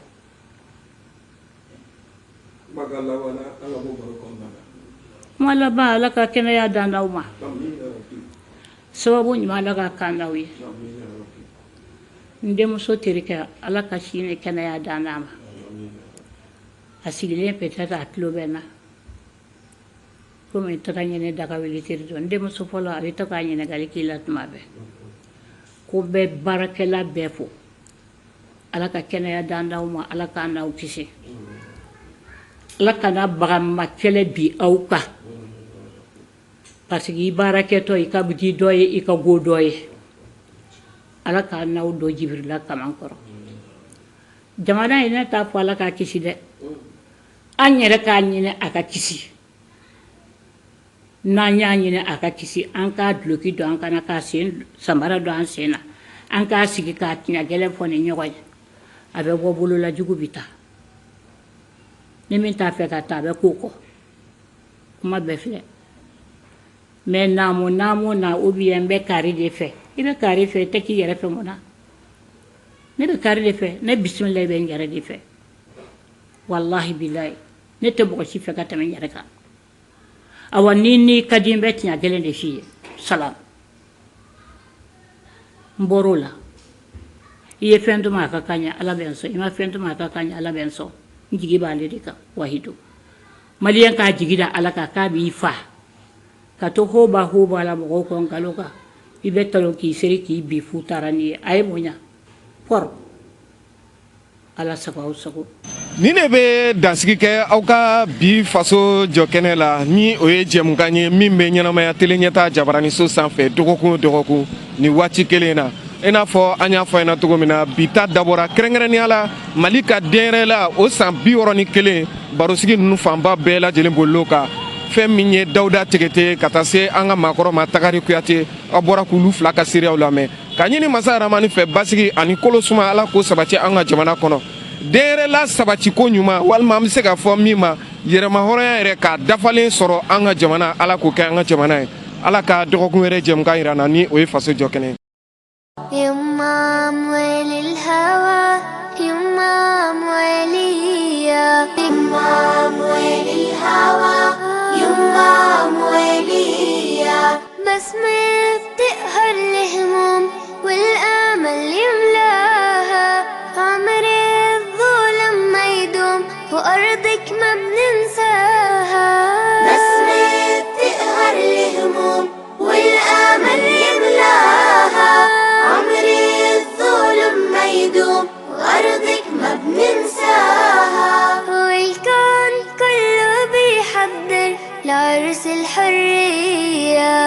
Kuma laban, Ala ka kɛnɛya dan aw ma. Sababu ɲuman Ala ka k'an n'aw ye. N denmuso terikɛ, Ala ka si ni kɛnɛya d'an n'a ma. A sigilen peut-être a tulo bɛ n na. Komi taga ɲini daga wuli teri don, n denmuso fɔlɔ a bɛ to k'a ɲininkali k'i la tuma bɛɛ. Ko bɛ baarakɛla bɛɛ fo. Ala ka kɛnɛya d'an n'aw ma, Ala k'an n'aw kisi. Ala kana bagama kɛlɛ bi aw kan. Parce que i baarakɛtɔ i ka di dɔ ye, i ka go dɔ ye. Ala k'an n'aw don Jibirila kaman kɔrɔ. Jamana in, ne t'a fɔ Ala k'a kisi dɛ. An yɛrɛ k'a ɲini a ka kisi. N'an y'a ɲini a ka kisi, an k'a duloki don an kana k'a sen samara don an sen na, an k'a sigi k'a tiɲɛ gɛlɛn fɔ ni ɲɔgɔn ye, a bɛ bɔ bolola, jugu bɛ taa. Ni min t'a fɛ ka taa, a bɛ k'o kɔ. Kuma bɛɛ filɛ. Mais naamu naamu na, ou bien n bɛ kari de fɛ. I bɛ kari fɛ, i tɛ k'i yɛrɛ fɛ mun na? Ne bɛ kari de fɛ, ne bisimila bɛ n yɛrɛ de fɛ. Walahi bilayi, ne tɛ mɔgɔ si fɛ ka tɛmɛ n yɛrɛ kan. Awa, ni n'i ka di, n bɛ tiɲɛ kelen de f'i ye. Salam, n bɔr'o la. I ye fɛn d'u ma, a ka kan ye, Ala bɛ n sɔn. I ma fɛn d'u ma, a ka kan ye, Ala bɛ n sɔn. N jigi b'ale de kan. Wahidu maliyɛn k'a jigi da Ala kan k'a b'i fa ka to hoba hoba la mɔgɔw kɔ nkalon kan. I bɛ talon k'i seri k'i bi fu taara n'i ye, a ye mun ɲa pɔrɔ. Ala sago aw sago. Nin de bɛ dansigi kɛ aw ka bi faso jɔ kɛnɛ la, ni o ye jɛmukan ye min bɛ ɲɛnamaya tele ɲɛta jabaraniso sanfɛ dɔgɔkun o dɔgɔkun ni waati kelen na. I n'a fɔ an y'a fɔ ɲɛna cogo min na, bi ta dabɔra kɛrɛnkɛrɛnnenya la Mali ka denyɛrɛla o san 61 barosigi ninnu fanba bɛɛ lajɛlen bolil'o kan. Fɛn min ye Dawuda Tegete ka taa se an ka maakɔrɔ ma Tagari Kuyate, aw bɔra k'olu fila ka seereyaw lamɛn. Ka ɲini masa Ramani fɛ, basigi ani kolo suma, Ala k'o sabati an ka jamana kɔnɔ. Denyɛrɛla sabatiko ɲuman, walima an bɛ se k'a fɔ min ma yɛrɛmahɔrɔnya yɛrɛ k'a dafalen sɔrɔ an ka jamana, Ala k'o kɛ an ka jamana ye. Ala ka dɔgɔkun wɛrɛ jɛmukan yira na, ni o ye faso jɔ kɛnɛ ye. يما أموال الهوى، يما أمواليا، يما أموال الهوى، يما أمواليا. بسمة بتقهر الهموم والآمل يملاها. عمر الظلم ما يدوم وأرضك ما بننساها. بسمة بتقهر الهموم والآمل يملاها. عمر الظلم ما يدوم وأرضك ما بننساها. والكون كله بيحضر لعرس الحرية.